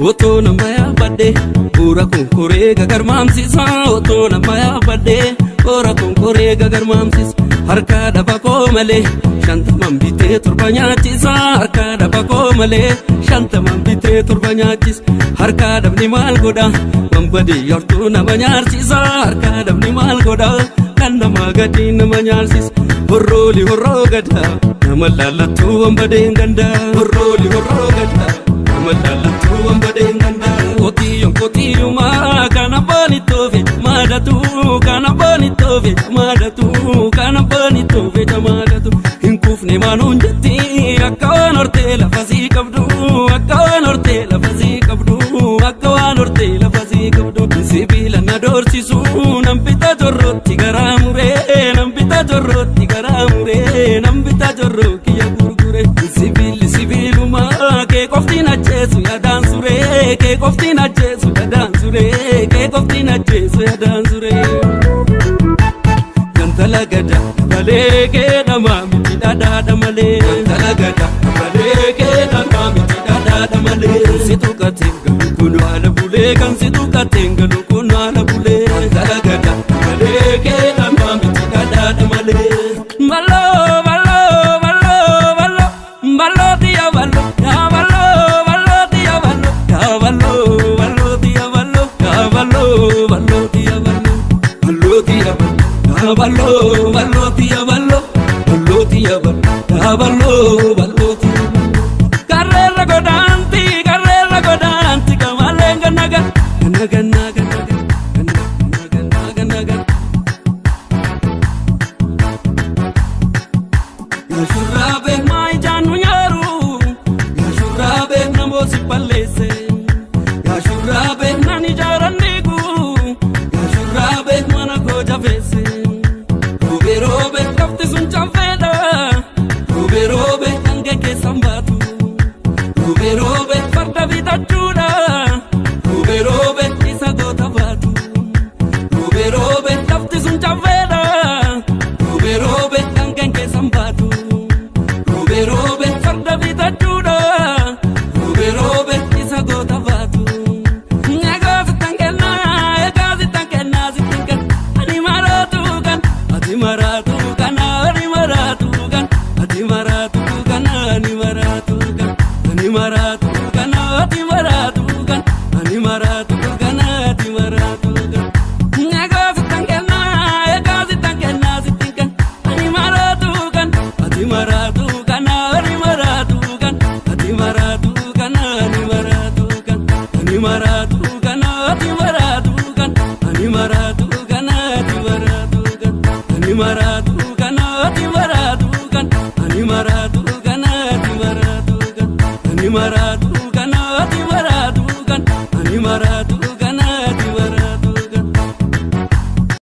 Otoo nama yaabadde bu'uura konkoree gagarmaamsisa. Otoo nama yaabadde bu'uura konkoree gagarmaamsisa. Harka dhaba koo malee shantaman bitee torba nyaachisa. Harka dhaba koo malee shantaman bitee torba nyaachisa. Harka dhabni maal godha wanbadee yartuu nama nyaarsisa. Harka dhabni maal godha kan nama gadi nama nyaarsisa. Horrooli horroo gada nama laallattuu wanbadeen ganda. Horrooli horroo gada nama laallattuu wanbadeen ganda. Qotiyyoon qotiyyumaa kan abbaan ittoofe maadatu kan abbaan ittoofe maadatu kan abbaan ittoofe jamaadatu. Hin kuufne maanuun jetti akka waan hortee lafa sii qabdu akka waan hortee lafa sii qabdu akka waan hortee lafa sii qabdu. Sibiila na doorsisu nan bitaa jorrootti garaa muree nan bitaa jorrootti garaa muree nan bitaa jorroo kiyya gurgure. Sibiilli sibiilumaa kee qofti na jeesu yaadaan suree kee qofti na jeesu yaadaan suree kee qofti na jeesu yaadaan suree. Gantala gada malee kee dhamaa miti dhadhaadha malee. Gantala gada malee kee dhamaa miti dhadhaadha malee. Kan si tuqateen galu kun haala bulee kan si tuqateen galu kun haala bulee. Gantala gada malee kee dhamaa miti dhadhaadha malee. Maloo maloo maloo maloo maloo diya maloo yaa maloo maloo diya maloo yaa maloo maloo diya maloo yaa maloo maloo diya maloo maloo diya maloo. Ballo, ballo, tia ballo, ballo, tia ballo, ballo, ballo, tia ballo. Carrera godanti, kamalenga naga, naga, naga, naga, naga, naga, naga. Yashurabe mai janu nyaru, yashurabe namosi palese, yashurabe nani jarandigu, yashurabe mana koja fese. Robe lafti sun chanfedha, robe robe hanga keessan baatu, robe robe farda bitachuudha, robe robe isa goota baatu, robe robe lafti sun chanfedha, robe robe hanga keessan baatu, robe robe farda bitachuudha, robe robe isa goota baatu. Egaa sittan kennaa, egaa sittan kennaa, sittan kenna, ani maraatu kan, ati maraatu kan, ani maraatu kan, ati maraatu kan, ani maraatu kan, ani maraatu kan, ati maraatu kan, ani maraatu kan, ati maraatu kan. Egaa sittan kennaa, egaa sittan kennaa, sittan kenna, ani maraatu kan, ati maraatu kan, ani maraatu kan, ati maraatu kan, ani maraatu kan, ani maraatu kan, ati maraatu kan, ani maraatu kan, ati maraatu kan, ani maraatu kan, ati maraatu kan, ani maraatu kan, ati maraatu kan, ani maraatu.